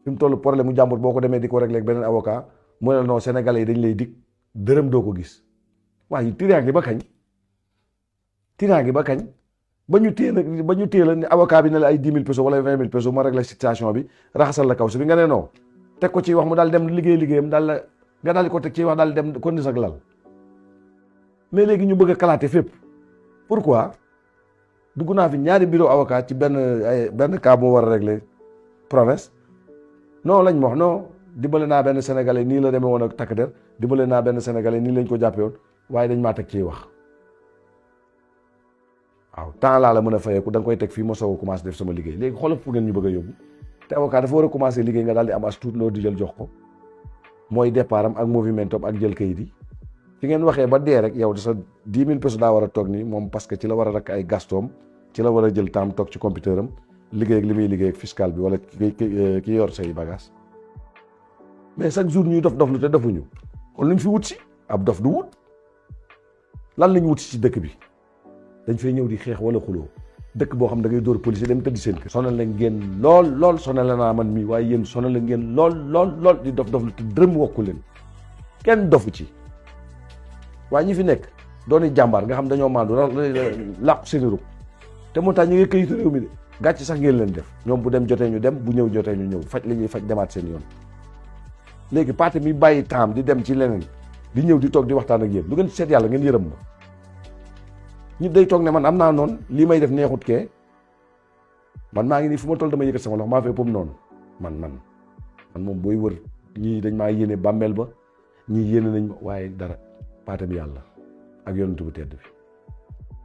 fi mu toll problème mu jàmbur boo ko demee di ko régler ak beneen avocat mu ne non sénégalais yi dañ lay dig dërëm doo ko gis waaye tiraange ba kañ tiraange ba kañ ba ñu téye la ne avocat bi ne la ay 10 000 pesos wala 20 000 pesos ma régler situation bi raxasal la kaw si bi nga ne non teg ko ci wax mu daal dem liggéeyam daal la nga daal di ko teg ci wax daal dem kon ni sag lal mais léegi ñu bëgg a kalaate fépp pourquoi dugg naa fi ñaari bureau avocat ci benn cas moo war a régler promesse non lañ ma wax non dimbale naa benn sénégalais nii la demee woon ak takk der dimbale naa benn sénégalais nii lañ ko jàppee woon waaye dañ maa teg ciy wax waaw temps laa la mën a fayeeku da nga koy teg fii ma soog a commencé def sama liggéey léegi xoolal fu ngeen ñu bëgg a yóbbu te avocat dafa war a commencé liggéey nga daal di am as tuut loo di jël jox ko mooy départ am ak movement am ak jël kayit yi fi ngeen waxee ba dee rek yow sa 10 000 pesos daa war a toog nii moom parce que ci la war a rakk ay gastoom ci la war a jël temps toog ci computer am liggéey ak li muy liggéey ak fiscal bi wala ki yor say bagage mais chaque jour ñuy dof lu te defuñu kon luñ fi wut si ab dof du wut lan lañ wut si ci dëkk bi dañ fay ñëw di xeex wala xuloo dëkk boo xam da ngay dóor police dem tëdd seen kër sonal la ngeen lool sonal la naa man mii waaye yéen sonal la ngeen lool di dof lu te dërëm wokku leen kenn dofu ci waaye ñi fi nekk dooni jàmbaar nga xam dañoo maandu làqu seeni ruk te moo tax ñu ngi këyitu réew mi de gàcc sax ngeen leen def ñoom bu dem jotee ñu dem bu ñëw jotee ñu ñëw faj li ñuy faj demaat seen yoon léegi parti mi bàyyi temps di dem ci leneen di ñëw di toog di waxtaan ak yéen lu ngeen seet yàlla ngeen yërëm ma ñi day toog ne man am naa noonu lii may def neexut kee man maa ngi nii fu ma toll dama yëkkat sama loxo maa fee pom noonu man moom booy wër ñii dañ maa yéene bàmmeel ba ñii yéene nañ ma waaye dara parti bi yàlla ak yonent bu tedd bi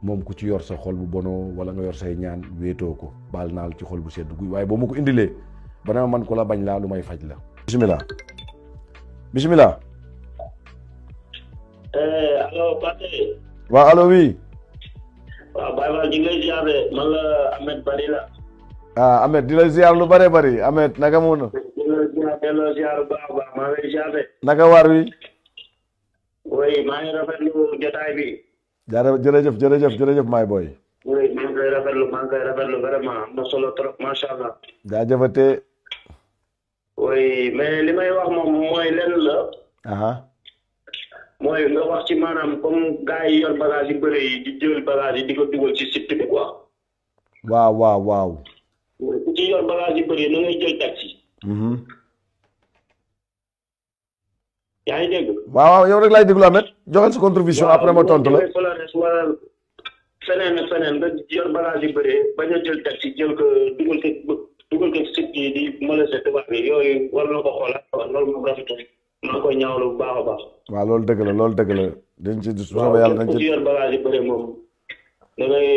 moom ku ci yor sa xol bu bonoo wala nga yor say ñaan wéetoo ko baal naal ci xol bu sedd guy waaye boo ma ko indilee ba ne man ko la bañ laa lu may faj la bismillah allo Pathé. waaw allo oui. waaw Baye Fall ñu ngi lay ziar de man la Ahmed Bari la. ah Ahmed di la ziar lu bare bari Ahmed naka mu na. delloo ziar bu baax a baax maa ngi lay ziar de. naka waar wi. oui maa ngi rafetlu jotaay bi. jërëjëf my boy. oui maa ngi koy rafetlu vraiment am na solo trop macha allah. jaajëfatee. oui mais li may wax moom mooy lenn la. mooy nga wax ci maanaam comme gars yi yor bagage yu bëri yi di jël bagage yi di ko dugal ci site bi quoi. waaw. ku ci yor bagage yu bëri yi na ngay jël taxi. yaa ngi dégg. waaw yow rek laay déglu Ahmed joxal sa contribution après ma tontu la. wala feneen ak feneen nga yor bagage yu bëri bañ a jël taxi jël ko dugal ko site yi di molesté tubaab bi yooyu war na ko xoolaat loolu moom rafetul. maa ngi koy ñaawlu bu baax a baax. waaw loolu dëgg la dañ ci soobee yàlla dañ ci yor bagage yi bëri moom da ngay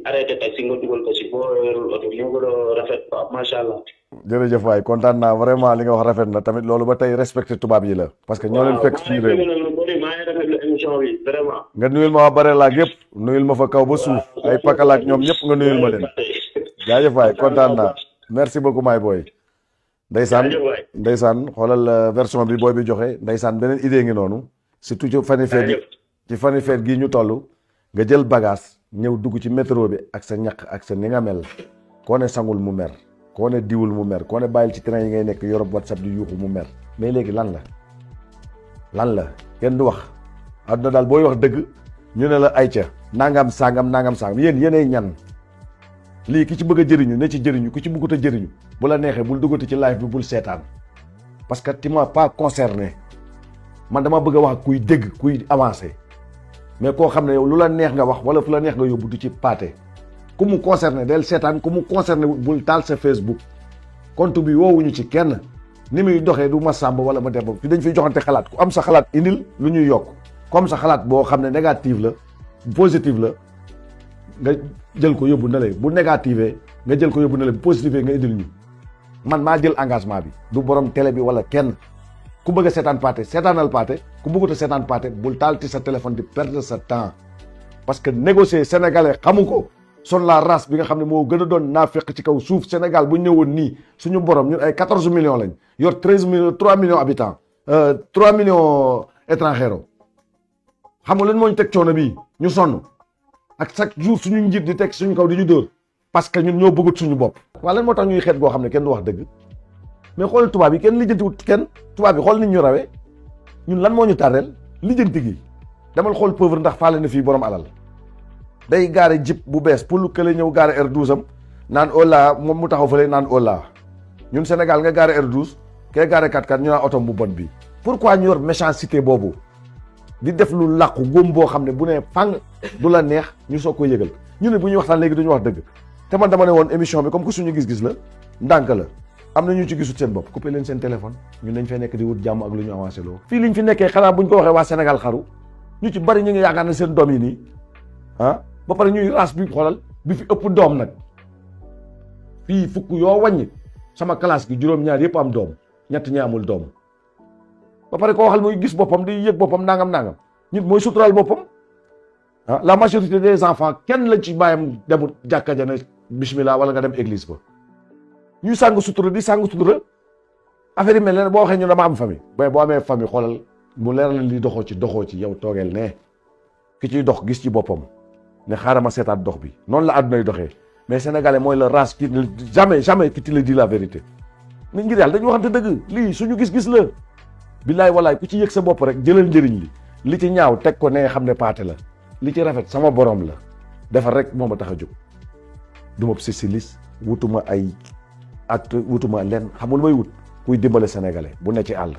arrêté taxi nga dugal ko si boo yorul oto moo gën a rafet waaw macha allah. jërëjëf waay kontaan naa vraiment li nga wax rafet na tamit loolu ba tey respecté tubaab yi la. parce que ñoo leen fekk suñu réew. maa ngi rafetlu émission bi vraiment. nga nuyul ma waa Barella yëpp nuyul ma fa kaw ba suuf ay pakalaak ñoom ñëpp nga nuyul ma leen. jaajëf waay kontaan naa merci beaucoup my boy. ndeysaan xoolal version bi booy bi joxe ndeysaan beneen idée ngi noonu surtout ci fani feet gii ñu toll nga jël bagage ñëw dugg ci métro bi ak sa ñaq ak sa ni nga mel koo ne sangul mu mer koo ne diwul mu mer koo ne bàyyil ci train yi ngay nekk yorob WhatsApp di yuuxu mu mer mais léegi lan la kenn du wax àdduna daal booy wax dëgg ñu ne la ayca nangam sangam yéenay ñan lii ki ci bëgg a jëriñu ne ci jëriñu ku ci bëggut a jëriñu bu la neexee bul duggati ci live bi bul seetaan parce que tu m'as pas concerné man dama bëgg a wax kuy dégg kuy avancé mais koo xam ne yow lu la neex nga wax wala fu la neex nga yóbbu du ci paate ku mu concerné del seetaan ku mu concerné bul taal sa Facebook compte bi woowuñu ci kenn ni muy doxee du ma sàmb wala ma demb fi dañ fiy joxante xalaat ku am sa xalaat indil lu ñuy yokk comme sa xalaat boo xam ne négative la positive la nga jël ko yóbbu na le bu négative nga jël ko yóbbu na le bu positive nga indil ñu man maa jël engagement bi du borom télé bi wala kenn ku bëgg a seetaan paate seetaanal paate ku bëggut a seetaan paate bul taal ci sa téléphone di perdre sa temps parce que négocier sénégalais xamu ko son la race bi nga xam ne moo gën a doon naafeq ci kaw suuf Sénégal bu ñëwoon nii suñu borom ñun ay 14 millions lañ yor 3 millions habitants 3 millions étrangers xam nga lan moo ñu teg coono bii ñu sonn ak chaque jour suñu njiit di teg suñu kaw di ñu dóor parce que ñun ñoo bëggut suñu bopp. waaw lan moo tax ñuy xeet goo xam ne kenn du wax dëgg mais xool tubaab yi kenn lijjantiwut kenn tubaab yi xool nit ñu rawee ñun lan moo ñu tàrreel lijjanti gi demal xool pauvre ndax faale na fii borom alal day gaare jip bu bees pour lu kële ñëw gaare R12 am naan ola moom mu taxaw fële naan ola ñun Sénégal nga gaare R12 kee gaare 4x4 ñu naan otom bu bon bi pourquoi ñu yor méchanceté boobu di def lu làqu góom boo xam ne bu ne fang du la neex ñu soog ko yëgal ñu ne bu ñuy waxtaan léegi duñu wax dëgg te man dama ne woon émission bi comme que suñu gis-gis la ndànk la am na ñu ci gisut seen bopp coupé leen seen téléphone ñun dañ fay nekk di wut jàmm ak lu ñu avancé loo fii liñ fi nekkee xanaa buñ ko waxee waa Sénégal xaru ñu ci bari ñu ngi yaakaar ne seen doom yi nii ah ba pare ñuy race bi xoolal bi fi ëpp doom nag fii fukk yoo wàññi sama classe gi juróom-ñaar yëpp am doom ñett ñi amul doom ba pare koo waxal muy gis boppam di yëg boppam nangam nit mooy suturaal boppam ah la majorité des enfants kenn lañ ci bàyyam demul jàkka ja ne bismillah wala nga dem église ba ñuy sàng sutura di sàng sutura affaire yi mel ne boo waxee ñu dama am famille mais boo amee famille xoolal mu leer la li doxoo ci yow toogeel ne ki ciy dox gis ci boppam ne xaaral ma seetaat dox bi noonu la àddunay doxee mais sénégalais mooy la race qui jamais qui te le dit la vérité nit ngir yàlla dañu waxante dëgg lii suñu gis-gis la billaay walaay ku ci yëg sa bopp rek jëlal njëriñ li ci ñaaw teg ko ne xam ne paate la li ci rafet sama borom la defar rek moo ma tax a jóg du ma socialiste wutuma ay acte wutuma lenn xamul may wut kuy dimbale sénégalais bu ne ci àll